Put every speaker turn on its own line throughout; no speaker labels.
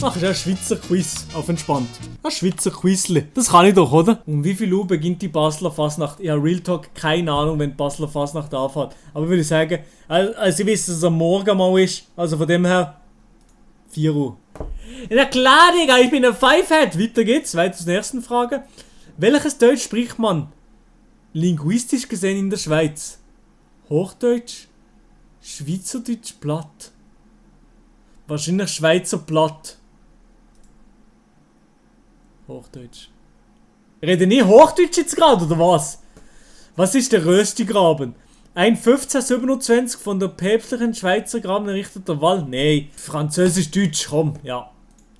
Ach, ist ein Schweizer Quiz. Auf entspannt. Ein Schweizer Quizli. Das kann ich doch, oder? Um wie viel Uhr beginnt die Basler Fasnacht? Ich habe Real Talk keine Ahnung, wenn die Basler Fasnacht anfängt. Aber würde ich sagen, also ich weiß, dass es am Morgen mal ist. Also von dem her 4 Uhr. Na klar, Digga, ich bin ein Fivehead. Weiter geht's. Weiter zur nächsten Frage. Welches Deutsch spricht man linguistisch gesehen in der Schweiz? Hochdeutsch? Schweizerdeutsch platt? Wahrscheinlich Schweizer platt. Hochdeutsch. Rede nie Hochdeutsch jetzt gerade, oder was? Was ist der Röstigraben? Ein 1527 von der päpstlichen Schweizer Graben errichteter Wall? Nee. Französisch-Deutsch, komm, ja.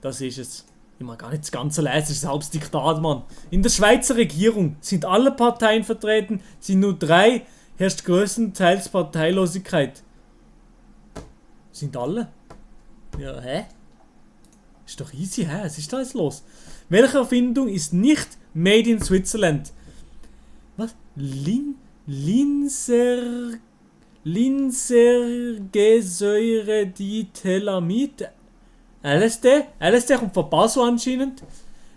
Das ist es. Ich mag gar nicht das Ganze lesen, das ist ein halbes Diktat, Mann. In der Schweizer Regierung sind alle Parteien vertreten, sind nur 3, herrscht größtenteils Parteilosigkeit. Sind alle? Ja, hä? Ist doch easy, hä? Was ist da jetzt los? Welche Erfindung ist nicht made in Switzerland? Was? Linsergesäure-Dithylamid? LSD? LSD kommt von Basel anscheinend.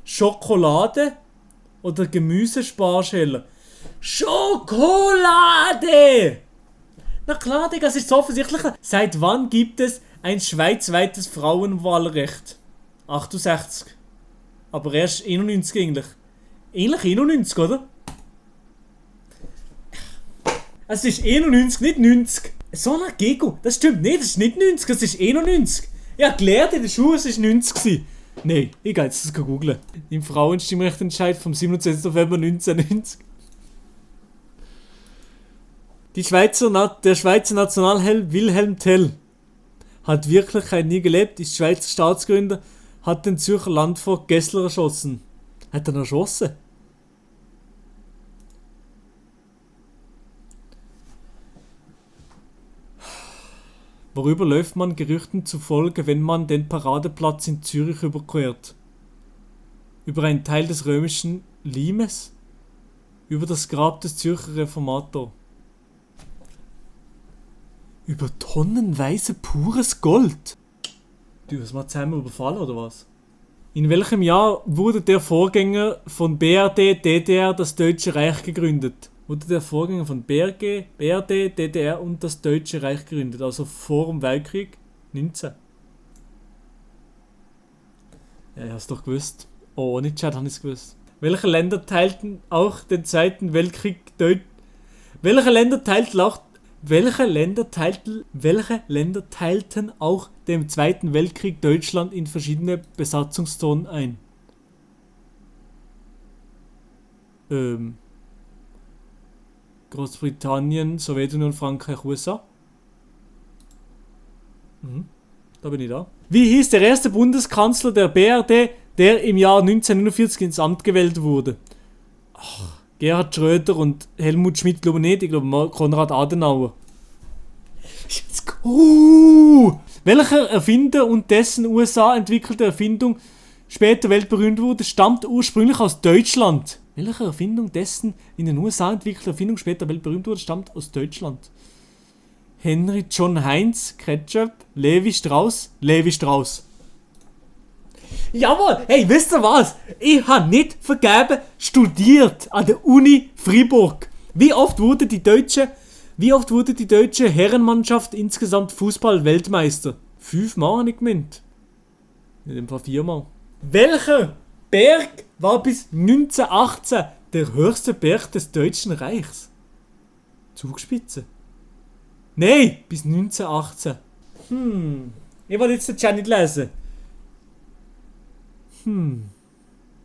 Schokolade oder Gemüsesparscheller? Schokolade! Na klar, Digga, das ist so offensichtlich. Seit wann gibt es ein schweizweites Frauenwahlrecht? 68. Aber erst 91 eigentlich. Ähnlich 91, oder? Es ist 91, nicht 90. So ein Gego. Das stimmt nicht, das ist nicht 90, das ist 91. Ich habe gelernt in der Schule, es war 90. Nein, ich gehe jetzt das googeln. Im Frauenstimmrechtentscheid vom 27. November 1990. Der Schweizer Nationalheld Wilhelm Tell hat Wirklichkeit nie gelebt, ist Schweizer Staatsgründer, hat den Zürcher Landvogt Gessler erschossen. Hat er ihn erschossen? Worüber läuft man Gerüchten zufolge, wenn man den Paradeplatz in Zürich überquert? Über einen Teil des römischen Limes? Über das Grab des Zürcher Reformators? Über tonnenweise pures Gold? Du, was mal zusammen überfallen oder was? In welchem Jahr wurde der Vorgänger von BRD, DDR, das Deutsche Reich gegründet? Wurde der Vorgänger von BRD, DDR und das Deutsche Reich gegründet, also vor dem Weltkrieg? 19. Ja, ich hab's doch gewusst. Oh, nicht Chat, habe ich's gewusst. Welche Länder teilten auch den Zweiten Weltkrieg Welche Länder teilten auch dem Zweiten Weltkrieg Deutschland in verschiedene Besatzungszonen ein? Großbritannien, Sowjetunion, Frankreich, USA. Da bin ich da. Wie hieß der erste Bundeskanzler der BRD, der im Jahr 1949 ins Amt gewählt wurde? Ach, Gerhard Schröder und Helmut Schmidt, glaube ich nicht. Ich glaube Konrad Adenauer. Welcher Erfinder und dessen USA entwickelte Erfindung später weltberühmt wurde, stammt ursprünglich aus Deutschland. Welche Erfindung dessen in den USA entwickelte Erfindung später weltberühmt wurde, stammt aus Deutschland. Henry John Heinz, Ketchup, Levi Strauss. Jawohl, hey, wisst ihr was? Ich habe nicht vergeben studiert an der Uni Freiburg. Wie oft wurde die deutsche Herrenmannschaft insgesamt Fußball-Weltmeister? 5-mal habe ich gemeint. In dem Fall 4-mal. Welcher Berg war bis 1918 der höchste Berg des Deutschen Reichs? Zugspitze? Nein, bis 1918. Ich wollte jetzt den Chat nicht lesen.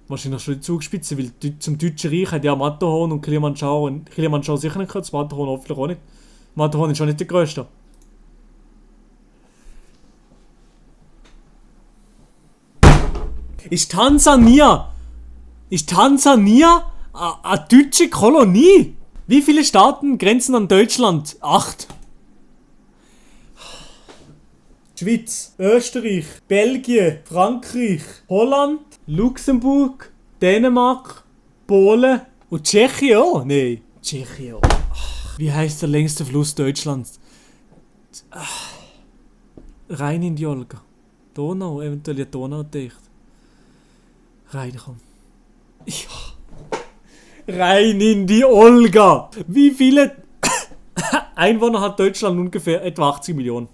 Wahrscheinlich schon die Zugspitze, weil zum Deutschen Reich hat ja Matterhorn und Kilimanjaro sicher nicht gehört, das Matterhorn hoffentlich auch nicht. Matterhorn ist schon nicht der größte. Ist Tansania eine deutsche Kolonie? Wie viele Staaten grenzen an Deutschland? 8. Schweiz, Österreich, Belgien, Frankreich, Holland, Luxemburg, Dänemark, Polen und Tschechien auch? Nein, Tschechien auch. Wie heißt der längste Fluss Deutschlands? Rein in die Olga. Donau, eventuell ja Donau dicht. Rein, komm. Ja. Rein in die Olga! Wie viele Einwohner hat Deutschland? Ungefähr etwa 80 Millionen.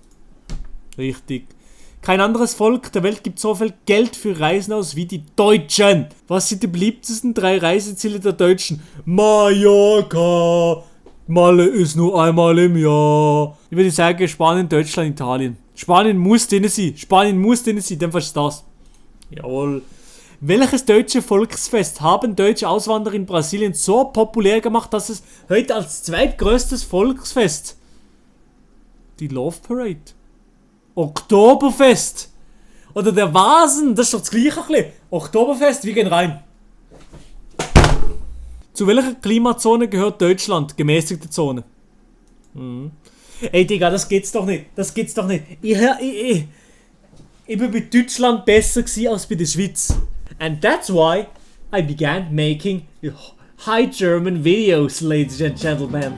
Richtig. Kein anderes Volk der Welt gibt so viel Geld für Reisen aus wie die Deutschen. Was sind die beliebtesten 3 Reiseziele der Deutschen? Mallorca. Malle ist nur einmal im Jahr. Ich würde sagen Spanien, Deutschland, Italien. Spanien muss drin sein. Spanien muss drin sein, dann ist das. Jawohl. Welches deutsche Volksfest haben deutsche Auswanderer in Brasilien so populär gemacht, dass es heute als zweitgrößtes Volksfest? Die Love Parade. Oktoberfest. Oder der Vasen, das ist doch das gleiche ein bisschen. Oktoberfest, wir gehen rein. Zu welcher Klimazone gehört Deutschland? Gemäßigte Zone. Ey Digga, das geht's doch nicht. Das geht's doch nicht. Ich bin bei Deutschland besser gewesen als bei der Schweiz. And that's why I began making High German videos, ladies and gentlemen.